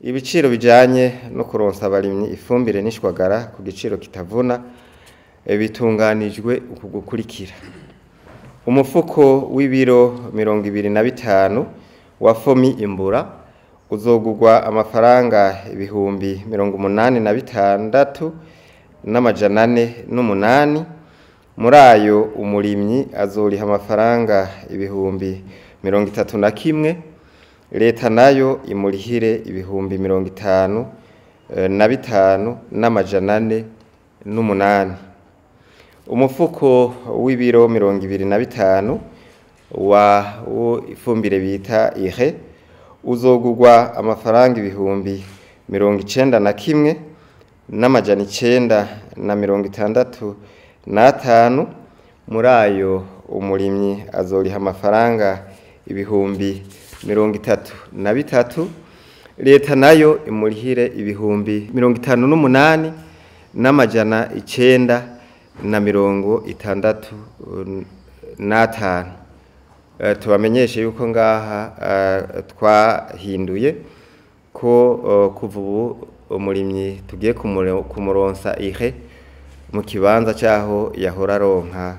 Ibiciro bijanye no kuronsa abarimyi ifumbire n'ishwagara ku giciro kitavuna bitunganijwe uku gukurikira: umufuko w'ibiro 25 wa fomi imbura uzogurwa amafaranga 86,408. Muri ayo umurimyi azoriha amafaranga 31,000, leta nayo imurihire 55,408. Umufuko w'ibiro 25 wa ifumbire bita ihe uzogurwa amafaranga 91,965. Muri ayo umurimyi azoriha amafaranga 33,000, leta nayo imurihire 58,965. Tubamenyeshe yuko ngaha twahinduye ko kuva ubu umurimyi tugiye kumuronsa ihe mu kibanza cyaho yahora aronka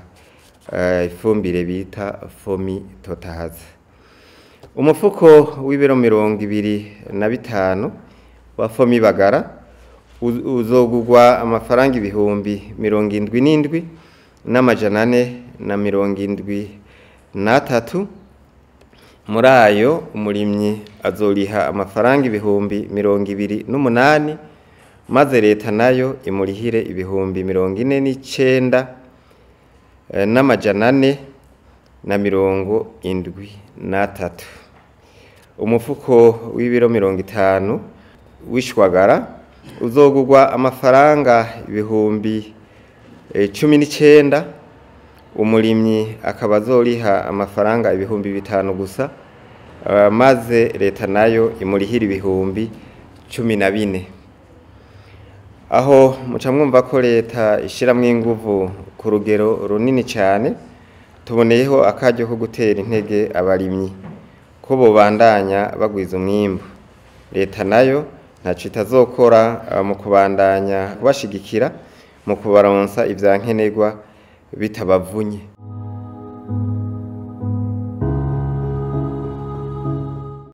ifumbire bita fomi totahaza. Umufuko w'ibiro 25 wa fomi bagara uzogurwa amafaranga 77,473. Muri ayo umurimyi azoriha amafaranga 28,000, maze leta nayo imurihire 49,473. Umufuko w'ibiro 50 w'ishwagara uzogurwa amafaranga 19,000, umurimyi akaba azoriha amafaranga 5,000 gusa, maze leta nayo imurihira 14,000. Aho muca mwumva ko leta ishiramwo inguvu ku rugero runini cyane. Tuboneyeho akaryo ko gutera intege abarimyi ko bobandanya bagwiza umwimbu. Leta nayo ntaco itazokora mu kubandanya kubashigikira mu kubaronsa ivyankenerwa bitabavunye.